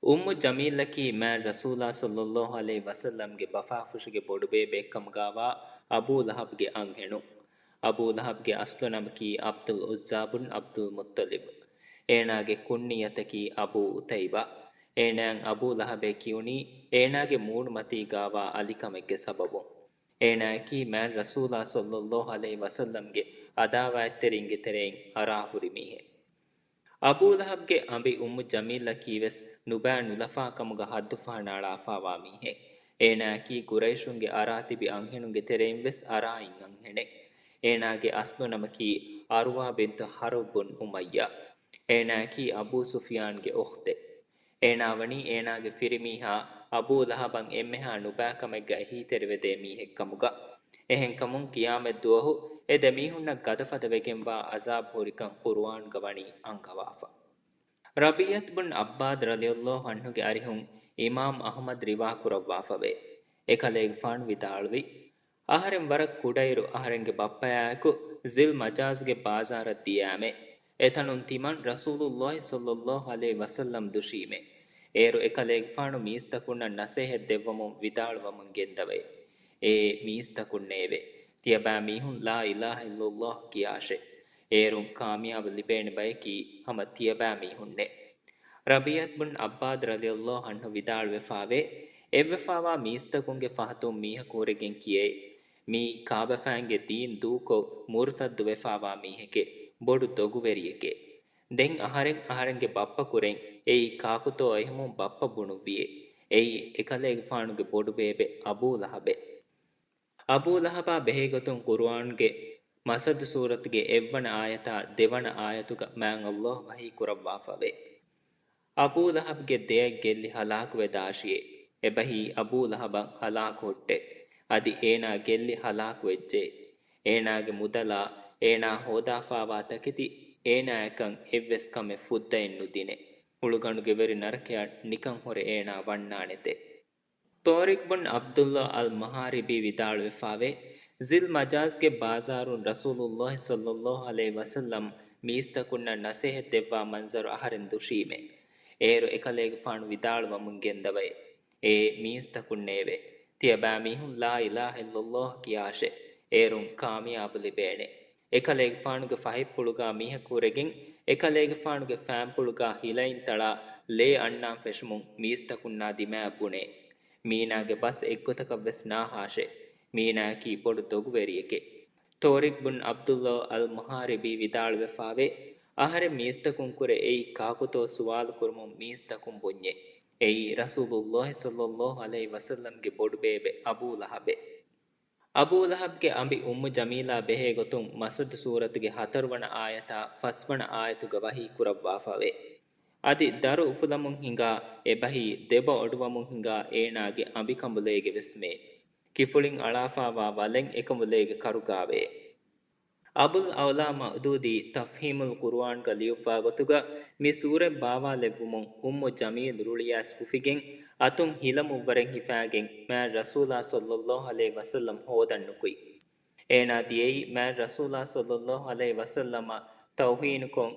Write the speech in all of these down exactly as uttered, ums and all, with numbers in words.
އުއްމު ޖަމީލަކީ މާތް ރަސޫލާ ޞައްލައްލާހު ޢަލައިހި ވަސައްލަމްގެ ބަފާފުށުގެ ބޮޑުބޭބެއެއްކަމުގާވާ އަބޫ ލަހަބްގެ އަންހެނުން. އަބޫ ލަހަބްގެ އަސްލު ނަމަކީ ޢަބްދުލް ޢުއްޒާ ބުން ޢަބްދުލް މުއްޠަލިބް. އޭނާގެ ކުންނިޔަތަކީ އަބޫ އުތައިބާ. އޭނާއަށް އަބޫ ލަހަބޭ ކިޔުނީ އޭނާގެ މޫނުމަތީގާވާ އަލިކަމެއްގެ ސަބަބުން. އޭނާއަކީ މާތް ރަސޫލާ ޞައްލައްލާހު ޢަލައިހި ވަސައްލަމްގެ އަދާވާތްތެރިންގެ ތެރެއިން އަރާހުރި މީހެއް. އަބޫ ލަހަބްގެ އަނބި އުއްމު ޖަމީލަކީވެސް ނުބައި ނުލަފާކަމުގަ ހައްދުފަހަނައަޅާފާވާ މީހެއް. އޭނާއަކީ ގުރައިޝުންގެ އަރާތިބި އަންހެނުންގެ ތެރެއިންވެސް އަރާއިން އަންހެނެއް. އޭނާގެ އަސްލު ނަމަކީ އަރުވާ ބިންތު ޙަރުބް ބުން އުމައްޔާ. އޭނާއަކީ އަބޫ ސުފްޔާންގެ އުޚްތެއް. އޭނާ ވަނީ އޭނާގެ ފިރިމީހާ އަބޫ ލަހަބަށް އެންމެހާ ނުބައިކަމެއްގަ އެހީތެރިވެދޭ މީހެއްކަމުގަ. އެހެންކަމުން ޤިޔާމަތްދުވަހު އެ ދެމީހުންނަށް ގަދަފަދަ ވެގެންވާ ޢަޒާބު ހުރިކަން ޤުރުއާންގަ ވަނީ އަންގަވާފަ. ރަބީޢަތު ބުން ޢައްބާދު ރަޟިޔައްލާހު ޢަންހުގެ އަރިހުން އިމާމް އަޙްމަދު ރިވާކުރައްވާފަވޭ. އެކަލޭގެފާނު ވިދާޅުވި، އަހަރެން ވަރަށް ކުޑައިރު އަހަރެންގެ ބައްޕަޔާއެކު ޒިލް މަޖާޒްގެ ބާޒާރަށް ދިޔާމޭ. އެތަނުން ތިމަން ރަސޫލުއްލާހި ޞައްލައްލާހު ޢަލައިހި ވަސައްލަމް ދުށީމޭ. އޭރު އެކަލޭގެފާނު މީސްތަކުންނަށް ނަޞޭޙަތް ދެއްވަމުން ވިދާޅުވަމުން ގެންދަވައި، އޭ މީސްތަކުންނޭވެ! ތިޔަބައިމީހުން ލާ އިލާހަ އިއްލައްލާހު ކިޔާށޭ! އޭރުން ކާމިޔާބު ލިބޭނެ ބަޔަކީ ހަމަ ތިޔަބައިމީހުންނޭ. ރަބީޢަތު ބުން ޢައްބާދު ރަޟިޔައްލާހު ޢަންހު ވިދާޅުވެފާވޭ، އެއްވެފާވާ މީސްތަކުންގެ ފަހަތުން މީހަކު ހުރެގެން ކިޔައޭ، މީ ކާބަފައިންގެ ދީން ދޫކޮށް މުރުތައްދުވެފާވާ މީހެކޭ، ބޮޑު ދޮގުވެރިއެކޭ. ދެން އަހަރެން އަހަރެންގެ ބައްޕަ ކުރެން އެއީ ކާކުތޯ އެހެމުން ބައްޕަ ބުނުއްވިއޭ. އެއީ އެކަލޭގެފާނުގެ ބޮޑުބޭބެ އަބޫ ލަހަބޭ. އަބޫ ލަހަބާ ބެހޭގޮތުން ޤުރުއާންގެ މަސަދު ސޫރަތުގެ އެއްވަނަ އާޔަތާ ދެވަނަ އާޔަތުގަ މާތް ﷲ ވަޙީ ކުރައްވާފަވޭ. އަބޫ ލަހަބްގެ ދެއަތް ގެއްލި ހަލާކުވެދާށިއޭ. އެބަހީ އަބޫ ލަހަބަށް ހަލާކު ހުއްޓޭ. އަދި އޭނާ ގެއްލި ހަލާކުވެއްޖެ. އޭނާގެ މުދަލާ، އޭނާ ހޯދާފާވާ ތަކެތި، އޭނާއަކަށް އެއްވެސް ކަމެއް ފުއްދައެއް ނުދިނޭ. ހުޅުގަނޑުގެ ވެރި ނަރަކަޔަށް ނިކަން ހުރެ އޭނާ ވަންނާނެތެ. ޠާރިޤް ބުން ޢަބްދުﷲ އަލްމަހާރިބީ ވިދާޅުވެފާވޭ، ޒިލް މަޖާޒްގެ ބާޒާރުން ރަސޫލުﷲ ޞައްލައްލާހު ޢަލައިހި ވަސައްލަމް މީސްތަކުންނަށް ނަޞޭޙަތް ދެއްވާ މަންޒަރު އަހަރެން ދުށީމޭ. އޭރު އެކަލޭގެފާނު ވިދާޅުވަމުން ގެންދަވައި، އޭ މީސްތަކުންނޭވެ! ތިޔަބައިމީހުން ލާ އިލާހަ އިއްލައްލާހު ކިޔާށޭ! އޭރުން ކާމިޔާބު ލިބޭނެ. އެކަލޭގެފާނުގެ ފަހެއްޕުޅުގާ މީހަކު ހުރެގެން، އެކަލޭގެފާނުގެ ފާންޕުޅުގާ ހިލައިން ތަޅާ ލޭ އަންނާން ފެށުމުން މީސްތަކުންނާ ދިމާއަށް ބުނޭ. މީނާގެ ބަސް އެއްގޮތަކަށްވެސް ނާހާށޭ. މީނާއަކީ ބޮޑު ދޮގުވެރިއެކޭ. ޠާރިޤް ބުން ޢަބްދުﷲ އަލްމަހާރިބީ ވިދާޅުވެފާވޭ، އަހަރެން މީސްތަކުންކުރެ އެއީ ކާކުތޯ ސުވާލު ކުރުމުން މީސްތަކުން ބުންޏޭ. އެއީ ރަސޫލުﷲ ޞައްލައްލާހު ޢަލައިހި ވަސައްލަމްގެ ބޮޑުބޭބެ އަބޫ ލަހަބޭ. އަބޫ ލަހަބްގެ އަނބި އުއްމު ޖަމީލާ ބެހޭގޮތުން މަސަދު ސޫރަތުގެ ހަތަރުވަނަ އާޔަތާ ފަސްވަނަ އާޔަތުގަ ވަޙީ ކުރައްވާފަވޭ. އަދި ދަރު އުފުލަމުން ހިނގާ އެބަހީ ދެބަ އޮޑުވަމުން ހިނގާ އޭނާގެ އަނބިކަނބުލޭގެ ވެސްމޭ. ކިފުޅިން އަޅާފާވާ ވަލެއް އެކަނބުލޭގެ ކަރުގާވޭ. އަބުލް އަޢުލާ މަޢުދޫދީ ތަފްހީމުލް ޤުރުއާންގަ ލިޔުއްވާ ގޮތުގަ މި ސޫރަތް ބާވާލެއްވުމުން އުއްމު ޖަމީލް ރުޅިއައިސް ފުފިގެން އަތުން ހިލަމުށްވަރެން ހިފާގެން މާތް ރަސޫލާ ޞައްލައްލާހު ޢަލައިހި ވަސައްލަމް ހޯދަން ނުކުތް. އޭނާ ދިޔައީ މާތް ރަސޫލާ ޞައްލައްލާހު ޢަލައިހި ވަސައްލަމަށް ތައުހީނުކޮށް،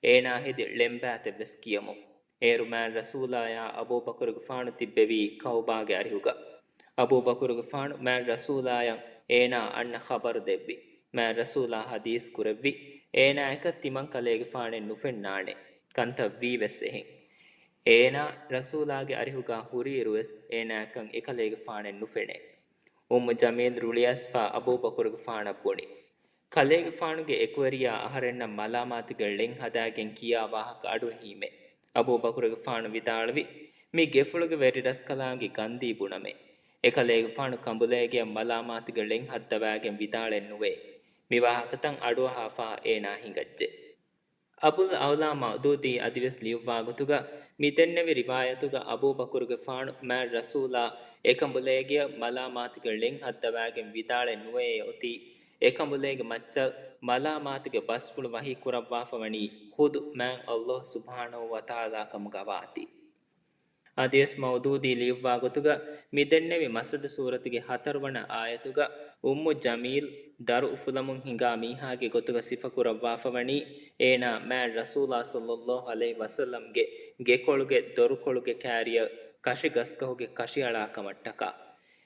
އޭނާ ހެދި ޅެންބާތެއްވެސް ކިޔަމުން. އޭރު މާތް ރަސޫލާޔާ އަބޫބަކުރުގެފާނު ތިއްބެވީ ކަޢުބާގެ އަރިހުގަ. އަބޫބަކުރުގެފާނު މާތް ރަސޫލާޔަށް އޭނާ އަންނަ ޚަބަރު ދެއްވި. މާތް ރަސޫލާ ޙަދީޘް ކުރެއްވި، އޭނާއަކަށް ތިމަން ކަލޭގެފާނެއް ނުފެންނާނެ. ކަންތައް ވީވެސް އެހެން. އޭނާ ރަސޫލާގެ އަރިހުގަ ހުރިއިރުވެސް އޭނާއަކަށް އެކަލޭގެފާނެއް ނުފެނޭ. އުއްމު ޖަމީލް ރުޅިއައިސްފާ އަބޫބަކުރުގެފާނަށް ބުނި. ކަލޭގެފާނުގެ އެކުވެރިޔާ އަހަރެންނަށް މަލާމާތުގެ ޅެން ހަދާގެން ކިޔާ ވާހަކަ އަޑުއެހީމޭ. އަބޫބަކުރުގެފާނު ވިދާޅުވި، މި ގެފުޅުގެ ވެރިރަސްކަލާނގެ ގަންދީ ބުނަމޭ. އެކަލޭގެފާނު ކަނބުލޭގެއަށް މަލާމާތުގެ ޅެން ހައްދަވާގެން ވިދާޅެއް ނުވޭ. މި ވާހަކަތައް އަޑުއަހާފާ އޭނާ ހިނގައްޖެ. އަބުލް އަޢުލާ މަޢުދޫދީ އަދިވެސް ލިޔުއްވާ ގޮތުގަ މި ދެންނެވި ރިވާޔަތުގަ އަބޫބަކުރުގެފާނު މާތް ރަސޫލާ އެކަނބުލޭގެއަށް މަލާމާތުގެ ޅެން ހައްދަވާގެން ވިދާޅެއް ނުވެޔޭ އޮތީ، އެކަނބުލޭގެ މައްޗަށް މަލާމާތުގެ ބަސްފުޅު ވަޙީ ކުރައްވާފަވަނީ ޚުދު މާތް ﷲ ސުބްޙާނަހޫ ވަތަޢާލާ ކަމުގަ ވާތީ. އަދިވެސް މަޢުދޫދީ ލިޔުއްވާ ގޮތުގަ މި ދެންނެވި މަސަދު ސޫރަތުގެ ހަތަރުވަނަ އާޔަތުގަ އުއްމު ޖަމީލް ދަރު އުފުލަމުން ހިނގާ މީހާގެ ގޮތުގަ ސިފަކުރައްވާފަވަނީ، އޭނާ މާތް ރަސޫލާ ޞައްލައްލާހު ޢަލައިހި ވަސައްލަމްގެ ގެކޮޅުގެ ދޮރުކޮޅުގެ ކާރިއަށް ކަށި ގަސްގަހުގެ ކަށިއަޅާ ކަމަށްޓަކާ.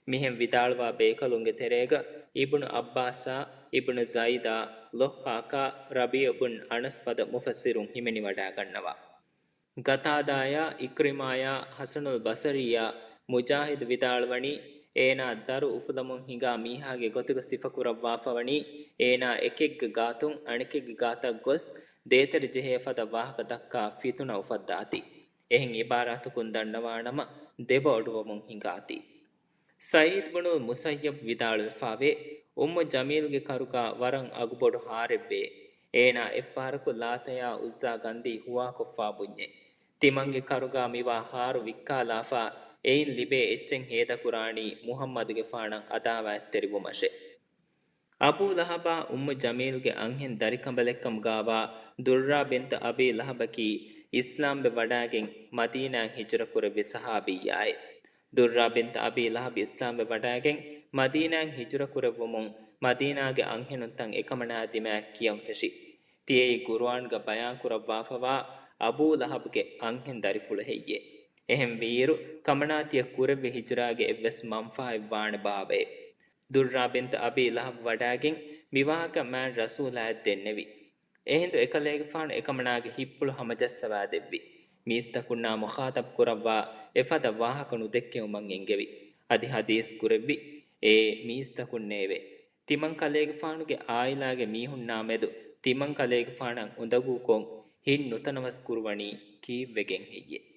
މިހެން ވިދާޅުވާ ބޭކަލުންގެ ތެރޭގަ އިބްނު ޢައްބާސާ، އިބްނު ޒައިދާ، ޟައްޙާކާ، ރަބީޢު ބުން އަނަސް ފަދަ މުފައްސިރުން ހިމެނިވަޑާގަންނަވާ. ގަތާދާޔާ، އިކްރިމާޔާ، ޙަސަނުލް ބަޞަރީޔާ، މުޖާހިދު ވިދާޅުވަނީ، އޭނާ ދަރު އުފުލަމުން ހިނގާ މީހާގެ ގޮތުގަ ސިފަކުރައްވާފަވަނީ، އޭނާ އެކެއްގެ ގާތުން އަނެކެއްގެ ގާތަށް ގޮސް، ދޭތެރެ ޖެހޭ ފަދަ ވާހަކަ ދައްކާ ފިތުނަ އުފައްދާތީ. އެހެން ޢިބާރާތަކުން ދަންނަވާނަމަ، ދެބައޮޑުވަމުން ހިނގާތީ. ސަޢީދު ބުނުލް މުސައްޔަބް ވިދާޅުވެފާވޭ، އުއްމު ޖަމީލްގެ ކަރުގާ ވަރަށް އަގުބޮޑު ހާރެއްވޭ. އޭނާ އެއްފަހަރަކު ލާތަޔާ ޢުއްޒާ ގަންދީ ހުވާކޮށްފާ ބުންޏޭ. ތިމަންގެ ކަރުގާ މިވާ ހާރު ވިއްކާލާފާ، އެއިން ލިބޭ އެއްޗެއް ހޭދަކުރާނީ މުޙައްމަދުގެފާނަށް އަދާވާތްތެރިވުމަށޭ. އަބޫ ލަހަބާ އުއްމު ޖަމީލްގެ އަންހެން ދަރިކަނބަލެއްކަމުގާވާ ދުއްރާ ބިންތު އަބީ ލަހަބަކީ އިސްލާމްވެ ވަޑާގެން މަދީނާއަށް ހިޖުރަކުރެއްވި ޞަޙާބިއްޔާއެއް. ދުއްރާ ބިންތު އަބީ ލަހަބް އިސްލާމްވެ ވަޑާގެން މަދީނާއަށް ހިޖުރަކުރެއްވުމުން މަދީނާގެ އަންހެނުންތައް އެކަމަނާ ދިމާއަށް ކިޔަން ފެށި. ތިޔައީ ޤުރުއާންގަ ބަޔާންކުރައްވާފަވާ އަބޫ ލަހަބްގެ އަންހެން ދަރިފުޅު ހެއްޔޭ؟ އެހެންވީއިރު، ކަމަނާ ތިޔަ ކުރެއްވި ހިޖުރާގެ އެއްވެސް މަންފާއެއް ވާނެ ބާވައޭ؟ ދުއްރާ ބިންތު އަބީ ލަހަބް ވަޑާގެން މިވާހަކަ މާތް ރަސޫލާއަށް ދެންނެވި. އެހިނދު އެކަލޭގެފާނު އެކަމަނާގެ ހިތްޕުޅު ހަމަޖައްސަވާދެއްވި. މީސްތަކުންނާ މުޚާޠަބް ކުރައްވާ އެފަދަ ވާހަކަ ނުދެއްކެވުމަށް އެންގެވި. އަދި ޙަދީޘް ކުރެއްވި، އޭ މީސްތަކުންނޭވެ! ތިމަން ކަލޭގެފާނުގެ ޢާއިލާގެ މީހުންނާމެދު ތިމަން ކަލޭގެފާނަށް އުނދަގޫކޮށް ހިތް ނުތަނަވަސް ކުރުވަނީ ކީއްވެގެން ހެއްޔޭ؟